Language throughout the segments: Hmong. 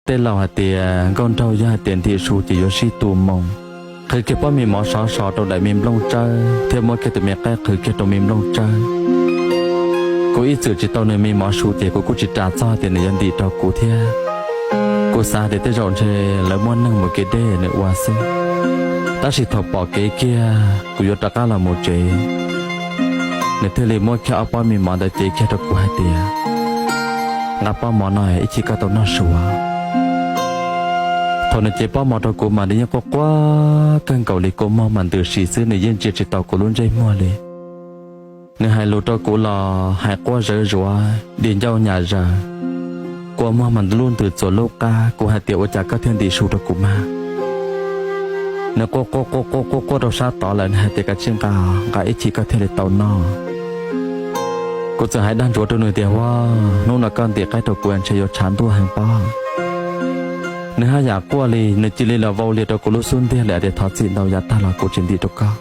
Tej laus hais tias nkauj nraug yog hais tias ntim su ces yuav sib tu moo. Qhwv kiag pob me mov sov so rau daim me nplooj tsawb thiab muab kiag tus me qaib qhwv kiag rau me nplooj tsawb. Kuv ib txwm tsis tau nws me mov su ces kuv kuj tsis ras txog tias nws yuav ntim rau kuv thiab. Kuv xav tias tej zaum ntshe lawv muab neeg mus kev deb nws ua xwb. Tab sis thaum pom kev kiag kuv yuav rov qab los mus tsev, nws thiaj li muab kiag ob pob me mov ntawd cev kiag rau kuv hais tias, nqa pob mov no ib chim koj tau noj su. Thaum nws cev pob mov rau kuv mas nws yeej quaj quaj kawg nkaus li, kua muag mas ntws si xwb, nws yeej ntsia tsis tau kuv lub ntsej muag li. Nws hais lus rau kuv los hais quaj zawv zuav di ncauj nyam zaws, kua muag mas lub ntws txuas lub qab. Kuv hais tias ua cas koj thiaj ntim su rau kuv mas? Nws quaj quaj quaj quaj quaj quaj rau sab tod lawm, nws hais tias kav tsij nqa, nqa ib chim koj thiaj li tau noj. Kuv txawm hais dag ntsuav rau nws tias, huaj, hnub no koj ntim qaib rau kuv ntshe yuav tshav ntuj heev pob. Nws haj yam quaj li, nws cia li los vau lias rau kuv lub xub ntiag lawm tias thov txim ntau, yav tag los kuv tsis ntim rau koj.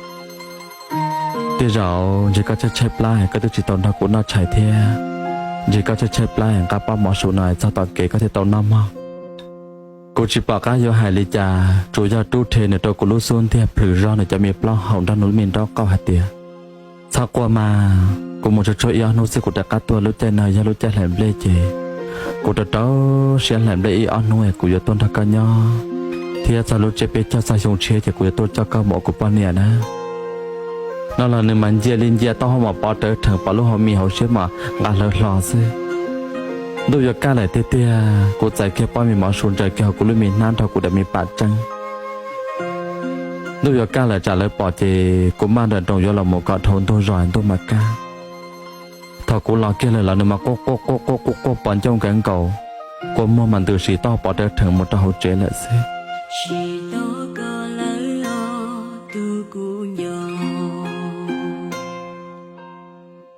Tej zaum ntshe koj tshaib tshaib plab, koj twb tsis tau nrog kuv noj tshais thiab. Ntshe koj tshaib tshaib plab, nqa pob mov su no txog tom kev koj thiaj tau noj mog. Kuv tsis pom qab yuav hais li cas, tsuas yog rub rhe nws rau kuv lub xub ntiag plhws zog nws cov me plaub hau nrog nws lub me nraub qaum hais tias, txhob quaj mas, kuv mus tsuag tsuag ib ob hnub xwb kuv rov qab tuaj. Lub caij no yog lub caij hlais nplej ces kuv rau rau siab hlais nplej ib ob hnub es kuv yuav tuaj nrog koj nyob, thiab txog lub tsiab peb caug txog xyoo tshiab ces kuv yuav tuaj coj koj mus ua kuv poj niam na. No los nws mas ncia li ncia taub hau mas pov rawv rhees, pom lub hauv mis hauv siab mas nqa hlawv hlo xwb. Ntuj yuav kaj lawm tiag tiag, kuv txais kiag pob me mov su ntsaws kiag hauv kuv lub me hnab nrog kuv daim me pam tseeb. Ntuj yuav kaj lawm tsam lawv pom ces kuv maj nrawm nroos yuav los mus kom dhau ntug zos ntuj mas kaj. Thaum kuv los kiag lawm los nws mas quaj quaj quaj quaj quaj quaj pos ncauj nkawd nkaus, kua muag mas ntws si toj pov rawv rhees mus rau hauv tsev lawm xwb. Tsis tau koj lawm os tus kuv nco,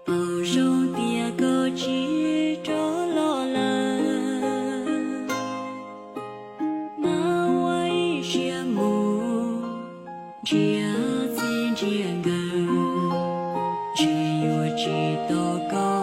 paub zoo tias koj tsis rov los lawm, mas ua ib siab mus nrhiav txij nrhiav nkawm, ntshe yuav tsis tau koj